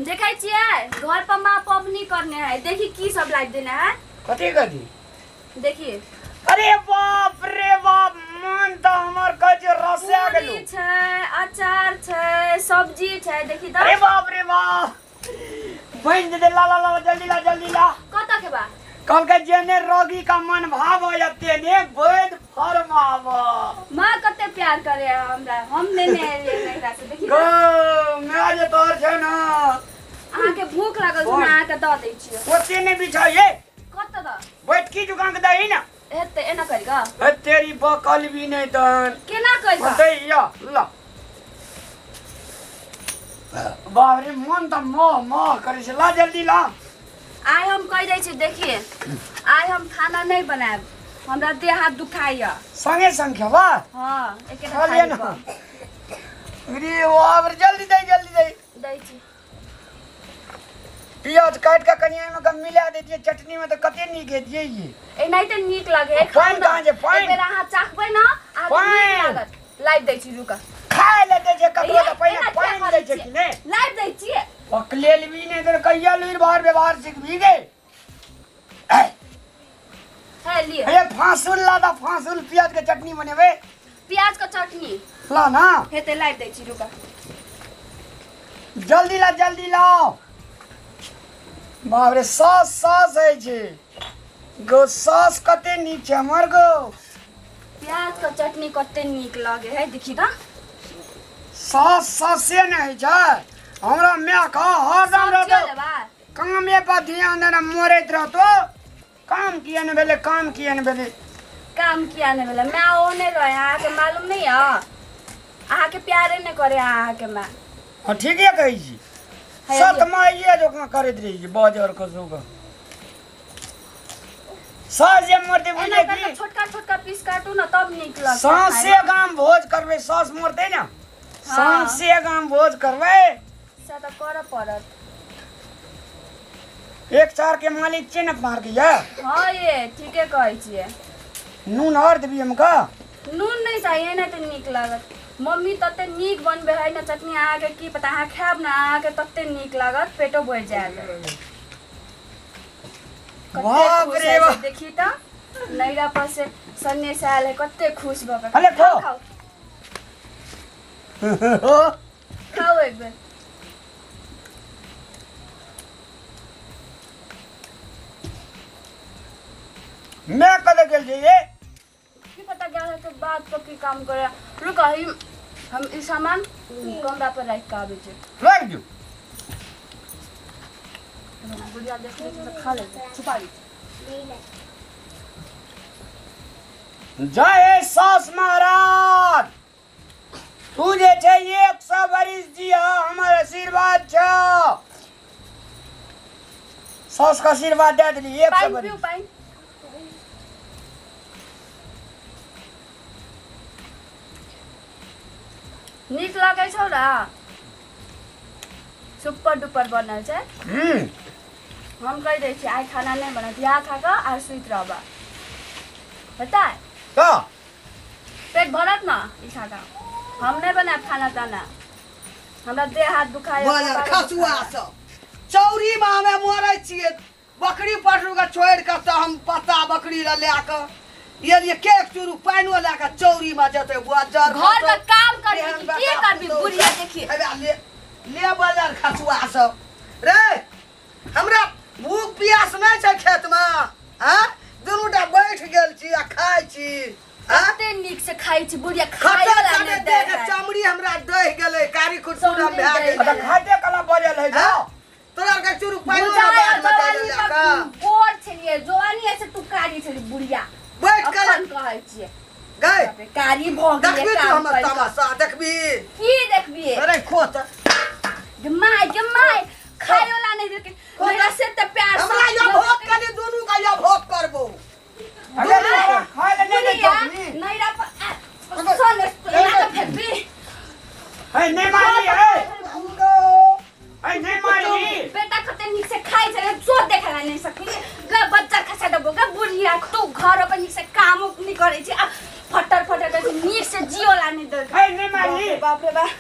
देखै छियै घर पर माँ पबनी करने है, देखी की सब लाइट देने है। कथी कथी? देखिए। अरे बाप रे बाप, मन तऽ हमर कहै छै रसा गेलौ। पूरी छै, अचार छै, सब्जी छै, देखी तऽ। अरे बाप रे बाप, बनि जेतै। ला ला ला, जल्दी ला, जल्दी ला। कतऽ के बा? कहलकै जेने रोगी का मन भाव या तेने वैद फरमाव। माँ कते प्यार करे है हमरा, हम नेने एलियै नैहरा से, देखी गो तऽ। माय जे तोहर छै ने। अहाँके भूख लागल छै ने, अहाँके दऽ दै छियै। ओते नहि बिछाइए। कतऽ दऽ? बैठकी जुकान के दही ना। हेतै एना करि कऽ। हे तेरी बकल भी नहीं तहन। केना करि कऽ? होतै या ला। बाप रे, मन तऽ मोह मोह करै छै। ला जल्दी ला। आइ हम कहि दै छी, देखिए आइ हम खाना नहि बनायब, हमरा देह हाथ दुखाइया। संगे संग खेबा? हँ, एकेटा खा लिअ थाली ने। पर। अरे बाप रे, जल्दी दे, जल्दी दे। दै छी। प्याज काटि कऽ कनि एहिमे कऽ मिला दैतियै चटनी में तऽ कते नीक हेतियै ये। एनाहिते नीक लगे है। पानि कहाँ छै, पानि? एक बेर अहाँ चाखबै ने, अहाँके नीक पानि। लागत। लाइव दै छी, रुक। खाय लए दै छै ककरो तऽ पहिने एना किया पानि करै दै छै छियै? कि नहि? लाइव दै छियै। पकलेल भी नहि तऽ कहिया लुरि बाहर व्यवहार सीखबी गे? है लिअ। हे फांसुल ला दा, फांसुल, प्याज के चटनी बनेबै। प्याज के चटनी ला ना। हेतै, लाइव दै छी, रुक। जल्दी ला, जल्दी लाओ। बाप रे, सॉस सॉस होइ छै गो, सॉस कते नीक छै हमर गो। प्याज के चटनी कते नीक लगे है, देखी तऽ। सॉस सॉसे नहि होइ छै। हमरा माय कह हरदम सब्जियो रहतो लेबा? कामे पर ध्यान देना, मरैत रहतो, काम किया नहि भेलै, काम किया नहि भेलै। काम किया नहि भेलै? माय ओ नहि रहे, अहाँके मालूम नहि यऽ? अहाँके प्यारे नहि करे अहाँके माय। हँ, ठीके कहै छी। है सत माइये जकाँ करैत रहै छी बाजर कसो कऽ सास जे मरतै एना बुझले कऽ की कऽ छोटका छोटका पीस काटू ने, तब नीक लगतै साँसे खायमे। गाम भोज करबै, सास मरतै ने, साँसे गाम भोज करबै। से तऽ करऽ पड़त। एक चार के मालिक छियै ने अपना आरके ये। हँ ये, ठीके कहै छियै। नून आओर देबी हमका? नून नहि चाही, एना तऽ नीक लागत। मम्मी तते नीक बनबै है ने चटनी, अहाँके की पता। अहाँ खायब ने, अहाँके तते नीक लागत, पेटो भरि जायत। कते बाप खुश रे है से बाप। देखी तऽ, नैरा पर से सन्ने से आयल है, कते खुश भऽ कऽ। अरे खाउ। खाओ। खाउ, खाउ एक बेर। मैं कतऽ गेल छै ये? की पता गेल है तो बात पर की काम करे। रुक, अही हम ई सामान कमरा पर राखि कऽ आबै छी। राखि दियौ। बुढ़िया देख लै छै तऽ खा लेतै, छुपा लै छी। जय सास महाराज, तू जे छै 100 बरिस जिया, हमर आशीर्वाद छौ। सास के आशीर्वाद दे देली 100 पानि बरिस। पिउ, पानि। नीक लगै छौ र? सुपर डुपर बनल छै। हम कहि दै छी, आइ खाना नहि बनत, इएह खा कऽ आ सुति रहबा, हेतै? तऽ पेट भरत ने ई खा कऽ? हम नहि बनायब खाना ताना, हमरा देह हाथ दुखाय। बाजार खसुआ सब चौरी में हमे मरै छियै, बकरी पशु के छोड़ि कऽ तऽ हम पत्ता बकरी लए लए कऽ ये लिए केक चूरू पानिओ लए कऽ चौरी में जेतै बजर। घर में काम करबी कि की करबी बुढ़िया? देखिए। ले ले बजर खसुआ सब रे, हमरा भूख प्यास नहि छै खेतमे? आँ, दुनू टा बैठ गेल छी आ खाइ छी, आँ? कते नीक से खाइ छी बुढ़िया, खाइ खटर वाला कने नहि दै देह के है। चमड़ी हमरा दहि गेलै, कारी खुरसुरा चमड़ी भए दहि गेलै। अच्छा, खाइते कला बजल है हैं? जाओ। तोरा आरके चूरू पानि बुझाय बादमे दऽ जवानी देलक पर हँ। गोर छलियै, जवानी ऐसे तू कारी छली बुढ़िया। बैठ के अखन कहै छियै। गए बाप रे, कारी भऽ गेलियै देखबी तू काम हमर करि कऽ। तमाशा देखबी? की देखबियै? अरे खो तऽ। गे my, गे my, खाय वाला नहीं देखे मेरा से त प्यार से। हमरा या भोग कनी दुनू का या भोग करबो। अरे तोरा खाय ले नहि दै बुढ़िया छौ। नैरा पर सन एना के फेकबी। है नहि मारी है, है नहि मारी। बेटा कते नीक से खाइ छै, जो देखै ला नहीं सकली गे। बच्चा खसा देबो गे बुढ़िया। तू घर पर नीक से कामो नहीं करै छै आ फटर फटर करै छै, नीक से जियो ला नहीं देलकै। है नहि मारी। बाप रे बाप।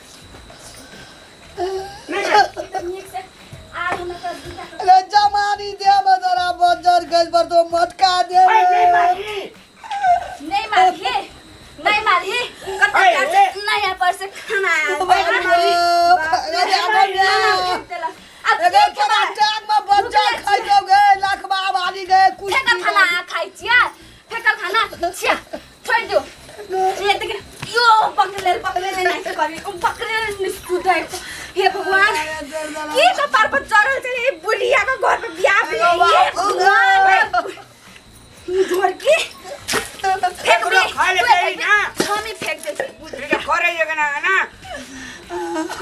नहि मारी। ई तऽ नीक से खसि पड़तौ मटका दे ए, नहीं मारी नहीं मारिए नहीं मारिए कते ए, प्यार ए। से नया पर से खाना आयल। बाप रे, खाना फेंक देलक। अब अरे की तोरा खेबै? टांग में बच्चा भुखले खाइ गे लखबा वाली गे कुछ फेकल खाना खाइ छियै फेकल खाना छिया छोड़ि दियौ ये देखिन यो पकड़ले पकड़ले नहीं करी उ पकड़ले नहीं सुधै हे भगवान की कपार पर चढ़ल छै ई बुढ़िया के घर पर बियाह भेलै हे भगवान झोरकी फेंक दे एकरो खा ले तू देही ना। हम ही फेंक दे छी बुढ़िया ठीक करे ये ना ना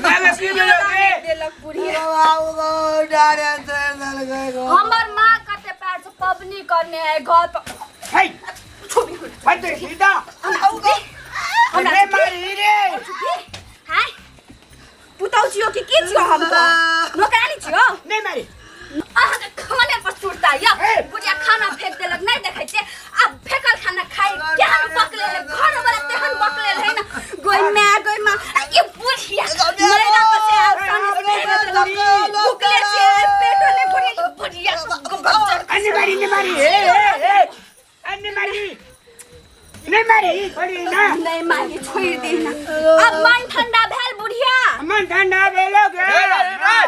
मैं की भेलो गे देलक बुढ़िया हमर माँ कते पैर से पबनी करने है घर पर हे छुपी भाई तो सीधा हमरा नहीं मारी रे हाय पुतौ छियो कि की छियो हम तो नौकरानी छियो नहीं मारी अहाँके खाने पर सुरता या ए! बुढ़िया खाना फेंक देलक नहीं देखै छियै आब फेकल खाना खाइ केहन बकले है घर वाला तेहन बकले है ना गोई माँ गोई माँ आ, ये बुढ़िया नैरा पर से आब खाना फेंक देलक भुखले छियै पेटो नहीं भरल बुढ़िया गज्जर अन्य मारी नहीं मारी ए ए ए अन्य मारी नहीं मारी छोड़ी ना नहीं मारी छोड़ दे ना अब मन ठंडा भेल बुढ़िया मन ठंडा भेलो गे ए, ए,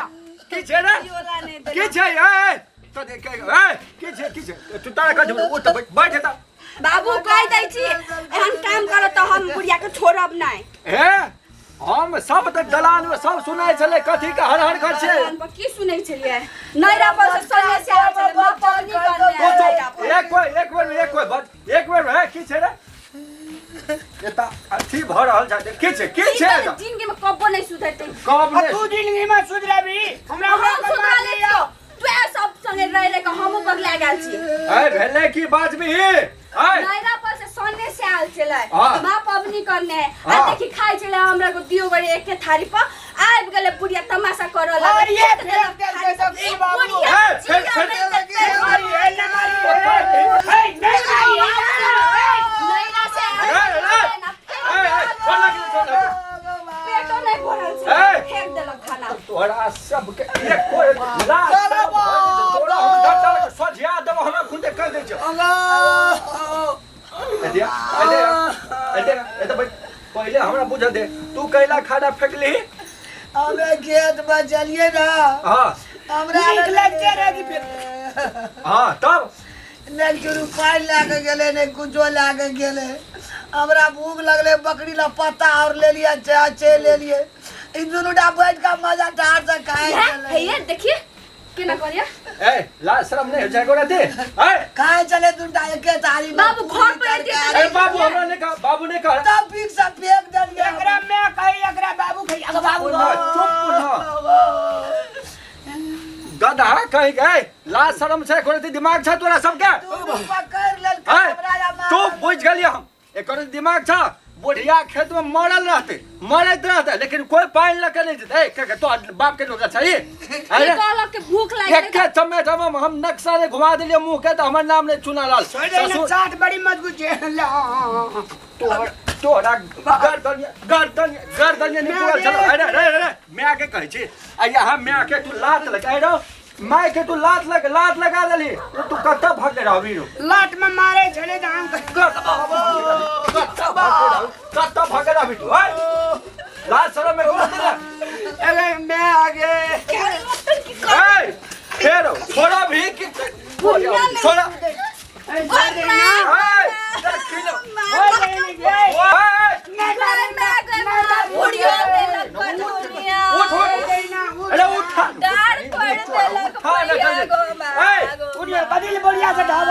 की छै रे योला नहीं की देलक छै ए तो देख ए की छै की छै तू तारा कथी ओ तऽ बैठ बैठ एतऽ बाबू कहि दै छी एहन काम करत तऽ हम बुढ़िया के छोड़ब नहि ए हम सब तऽ दलान में सब सुनाइ छलै कथी के हर हर कर छै दलान पर की सुनै छलियै नैरा पर से सुनै से आयल छलै माँ पबनी करने तो आयल तो नैरा पर। एक बेर एक बेर एक बेर बस एक बेर है की छै रे एता अथी भऽ रहल छै की छै की ई छै तऽ एतऽ? जिंदगी में कबो नहीं सुधरतै कब आ ने तू जिंदगी में सुधरबी हमरा हम ओकरा सुधरा मार ले लियो छियौ तू सब संगे रह रह के हमहूँ पगला गेल छी ए भेलै की बाजबी ए नैरा पर से सोने से आयल छलै हाँ। माँ पबनी करने है आ हाँ। देखी खाइ छलै हमरा को दियो बड़े एके थारी पर आबि गेलै बुढ़िया तमाशा करऽ लागल और ये फेंक देलक फेंक थारी देलकै सब। सब ई बाबू। बुढ़िया ए, फेंक, जिया फेंक। नहि देतै। मारी ए ना मारी ए नहीं मारी ए नैरा से ए, आयल ए, छलै ना, ए, ए, फेंक छोड़ लगी, छोड़ लगी। पेटो नहि भरल छलै ए। फेंक देलक खाना तोरा सबके एको लात तोरा हम डंडा लऽ कऽ सोझिया देबो हमरा खुदे कहि दै छौ एते एते एते एते बैठ पहिले हमरा बुझऽ दे तू कैला खाना फेकली हमे खेत में चलिए ना हाँ हमरा नीक लगते रह कि फेर हाँ तब नहि चुरू पानि लए कऽ गेलै नहि कुछो लए कऽ गेलै हमरा भूख लगलै बकरी ला पत्ता और लेलियै चाय चलि एलियै ई दुनू टा बैठ कऽ मजा ठार से खाइ हे छलै हे देखिए केना करिए ए लाज शरम नहीं हो जाए गोरा दे ए खाइ छलै दुनू टा एके थारी में बाबू, घर पर एते ए बाबू हमरा नहीं कहा बाबू नहीं कहा तब पीक से फेंक देलियै एकरा मैं कही एकरा बाबू कही अगर बाबू ना, चुप ना। गधा कहीं गए लाज शरम छै गोरा दे दिमाग छै तोरा सबके दुनू पकड़ि लेलकै ए हमरा या तू मारल। बुझ गेलियै हम एकर दिमाग छ बुढ़िया खेत में मरल रहते मरैत रहते लेकिन कोई पानि लऽ के नहीं जेतै ए के तो बाप के नौकर छै की कहलक कि भूख लागि गेलै एके चम्मच हम हम नक्शा ने घुमा देलियै मुंह के तऽ हमर नाम नहीं चुना लाल ससुर चाट बड़ी मजबूत छै ला तोहर तोहरा गर्दन गर्दन गर्दन नहीं पूरा चलो अरे अरे अरे मैं के कहै छी आ यहाँ मैं के तू लात लगा अरे my के तू लात लग लात लगा देली तू कतऽ भागले रहबी रो लाट में मारे छले तऽ हम कतऽ भागले रहबी कतऽ भागले रहबी तू आय लाज शरम में घुमा देला अरे मैं आगे ए फेर छोड़ा भी कि छोड़ा ए देखी लो ओए उठ उठ अरे उठा उठा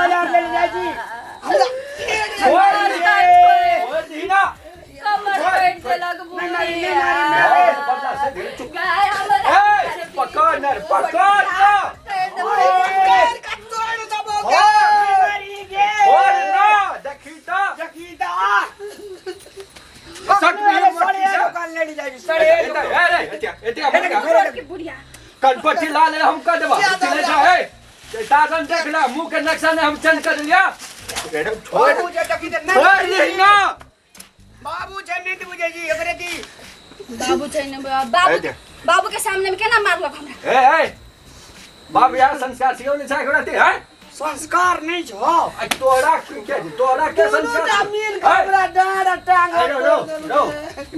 ना जल्दी ए छोड़ दे छोड़ दी ना ए पकड़ ना पकड़ ना पकड़ि कऽ तोड़ि देबौ गे। छोड़ ना देखी तो सट में मोटी से एते ए रे एते एते कनपट्टी ला ले हम कर देबा चले जा ए ताजन देख ले मुंह के नक्शा ने हम चेंज कर लिया छोड़ छोड़ दे ना बाबू छै नहीं तऽ बुझै छी एकरे की बाबू छै ने बाबू बाबू के सामने में केना मारलक हमरा ए ए बाप यार संस्कार सिखौ नहीं छै एकरा ते हैं संस्कार नहीं छो। आ तोरा की के तोरा के दुनू टा संस्कार मिल के हमरा डाँड़ आ टांग अरे रो रो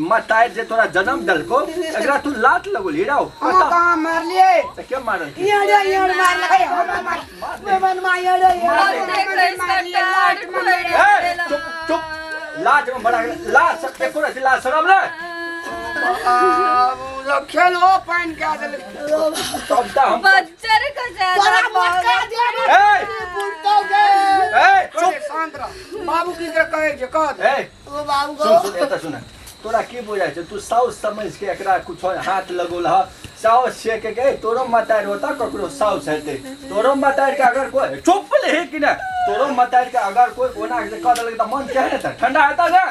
मतार जे तोरा जन्म देलको एकरा तू लात लगोली रौ। हम कतऽ कहाँ मारलिए? तऽ के मारल? यारे यार मार लगे हमरा मार। मेमन मा यारे यार। देख इसका टाड़ ए, चुप चुप, लाज में बड़ा लाज सकते को रही लाज शरम ले। बाबू लोग खेलो पानी के देल। तब ता हम बच्चर का तोरा ज्यादा मोटका दे। ए पुरतो गे। ए चुप, शांत रह बाबू की तरह कहे जे कह दे। ए ओ बाबू सुन गो सुन, एतऽ सुन, तोरा की बुझाइ छै? तू साउस समझ के एकरा कुछो हाथ लगौल ह, साउस छियै के के तोरो मतारि होता ककरो साउस हेतै तोरो मतारि के अगर कोई चुप ले कि ने तोरो मतारि के अगर कोई ओना के कह देलक तऽ मन केहन हेतै? ठंडा हेतै ने?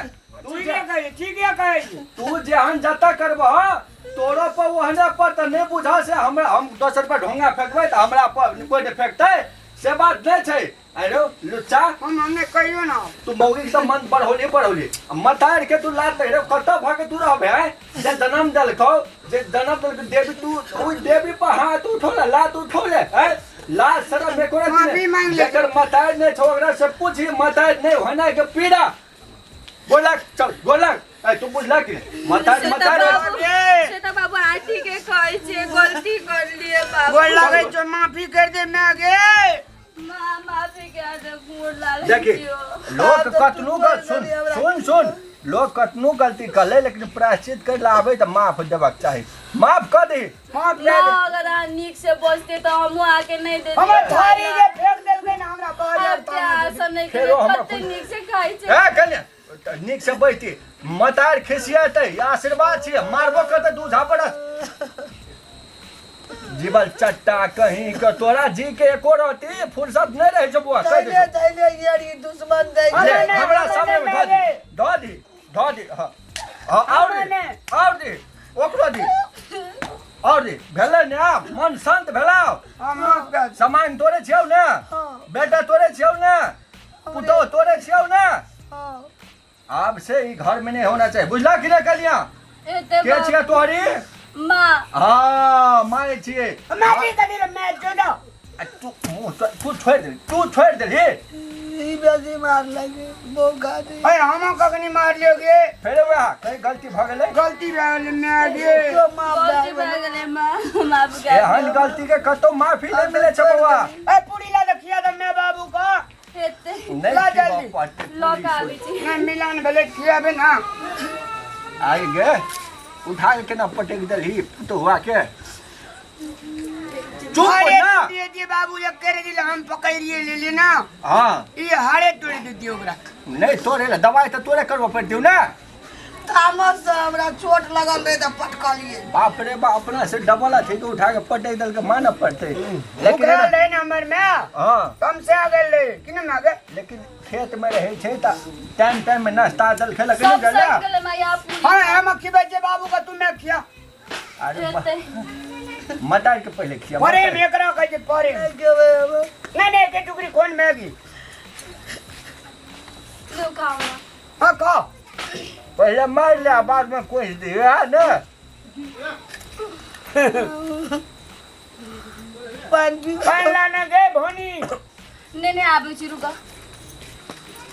तू ठीके जे कहे, ठीके कहे छै। तू जेहन जतऽ करबह तोरो पर ओहने पर तऽ नहि बुझा से हमरा हम दोसर पर ढोंगा फेंकबै तऽ हमरा पर कोई नहि फेंकतै से बात नहि छै। अरे लुच्चा, हम हमने कहियो ना। तू मौगी के तऽ मन बढ़ौली बढ़ौली मतार के तू लात लग कतऽ भऽ के तू रहबे हैं? जे जन्म देलकौ, जे जन्म देलकौ देवी, तू ओहि देवी पर हाथ उठौले लात उठौले हैं? लाज शरम एको रत्ती माफी नहि। मांगि ले। जकर मतार नहि छौ ओकरा से पूछी मतार नहि होना के पीड़ा। गोलक चल गोलक, ए तू बुझला कि नहि? मतार से तऽ मतार बाबू, से तऽ बाबू आंटी के कहै छियै गलती कर लिए बाबू। गोर लगे छो, माफी कर दे मैं गे। माँ माफी के दे, गोर लागै देखी छियौ। लोक कतनो गल सुन सुन सुन, लोक कतनो गलती कर ले लेकिन प्रायश्चित कर ला आबै तऽ माफ देबाक चाही, माफ कऽ दही। माफ ना कर दे। अगर अहाँ नीक से बजते तऽ हमहूँ आके नहीं देते। हमर थारी जे फेंक देलकै ने हमरा बाजार। आब के आसन नहीं फेरो करे हमरा कते नीक से खाइ छै। ए कन्या नीक से बैठती मतार खिसियेतै आशीर्वाद छियै मारबो करतै दू झापड़ जीवल चट्टा कहीं के तोरा जी के एको रति फुर्सत नहीं रहे छै बुआ कहि दैले दै छौ। दैले यार ई दुश्मन दै ले, अरे हमरा नहीं, सामने में नहीं, धऽ दी धऽ दी धऽ दी, हाँ हाँ, और दी नहीं। और दी ओकरो दी और दी, भेलै ने आब मन शांत भेलौ? हाँ माफ कर। सामान तोरे छियौ ने? हाँ। बेटा तोरे छियौ ने? पुतोह तोरे छियौ ने? हाँ। आब से ई घर में नहीं होना चाहिए, बुझला कि नहीं कलिया? एते के छियै तोहरी? माँ। हाँ माय छियै। माफी कर दे मैं जो ना। आ तू मुँह तू छोड़ि देली, तू छोड़ि देली। ई बेसी मार लगे मौका दे। अरे हम कखनी मार लियोगे? फेर वएह कहीं गलती भऽ गेलै। गलती भए गेलै मैं गे। तो माफ गलती दे। भए गेलै माँ, माफ कर एहन गलती के कतौ माफी नहि मिलै छै बौआ। ए पूरी ला दे खिया दे मैं बाबू को। हेतै नहि ला खिबऽ जल्दी। पड़तै। लऽ कऽ आबै छी। नहीं मिलान भेलै खियाबे ना। आइ गे उठा के केना पटकि देलही पुतहुआ के? चुप अरे ना। दिए दिए बाबू एक करे दिल हम पकड़िए ले ले ना। हाँ ई हारे तोड़ देती ओकरा। नहीं तोड़े ला दवाई तऽ तोरे करबऽ पड़तौ ने। तामस से हमरा चोट लगल रहे तऽ पटकलिए। बाप रे बाप, अपना से डबल अथी के उठा के पटकि देलकै मानऽ पड़तै लेकिन ओकरा रहे ना हमर में। हाँ कम से आ गेल रहे कि ना मागे? लेकिन खेत में रहै छै तऽ टाइम टाइम में नाश्ता जलखै लग नहि सब गेलै। सहि गेलै माँ पूरी। हाँ हम खिबै छै बाबू का तू मैं खिया। अरे हेतै मटार के पहिले खिया। परे में एकरा कहै छै परे। नहीं नहीं के टुकड़ी कोन मैगी? लो खाओ ना। हाँ खाओ। पहिले मारि ले बाद में कोसि दिहे ने। पानि पी। पानि लाने गे भोनी। नहीं नहीं आबै छी रुका।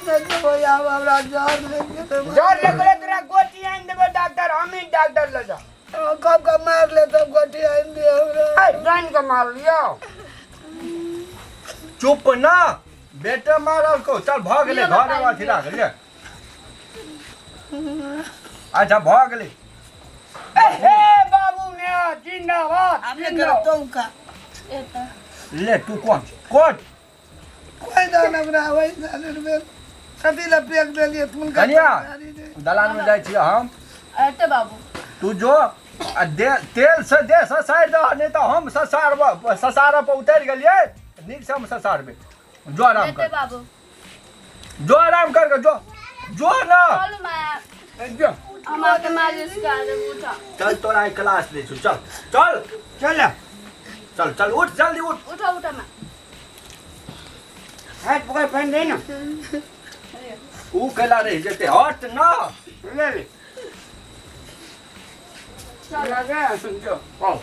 देखबै आब हमरा जर लागि गेलै। जर लगले तोरा गोटी आनि देबो डॉक्टर, हम ही डॉक्टर ले जा। कब कब मार ले तब गोटी आनि दे हमरा। ए जान के मार लियो। चुप ना बेटा मारल को चल भऽ गेलै लिअ घर पानि अथी राख ले। अच्छा भऽ गेलै। ए हे बाबू ने जिंदाबाद आब नहि जिंदाबाद। करब तों खा। एतऽ ले तू कोन कोन कोई दान हमरा आबै साल रुपए कथी लए फेंक देलियै हुनका? कनिया दलान में जाइ छियै हम। एते बाबू तू जो आ दे तेल से दे ससारि दह नहीं तऽ हम ससारब ससारऽ पर उतरि गेलियै नीक से हम ससारबै। जो आराम एते कर बाबू जो आराम कर के जो जो ना। चलू माँ जो हम आके मालिश कर देब उठा। चल तोरा आइ क्लास लै छौ, चल चल चल चल चल उठ जल्दी उठ। उठा उठा माँ। हाथ पकड़ पहन दे ना। ऊ कैला रहि जेतै हट ना। ले ले लगे जो कम।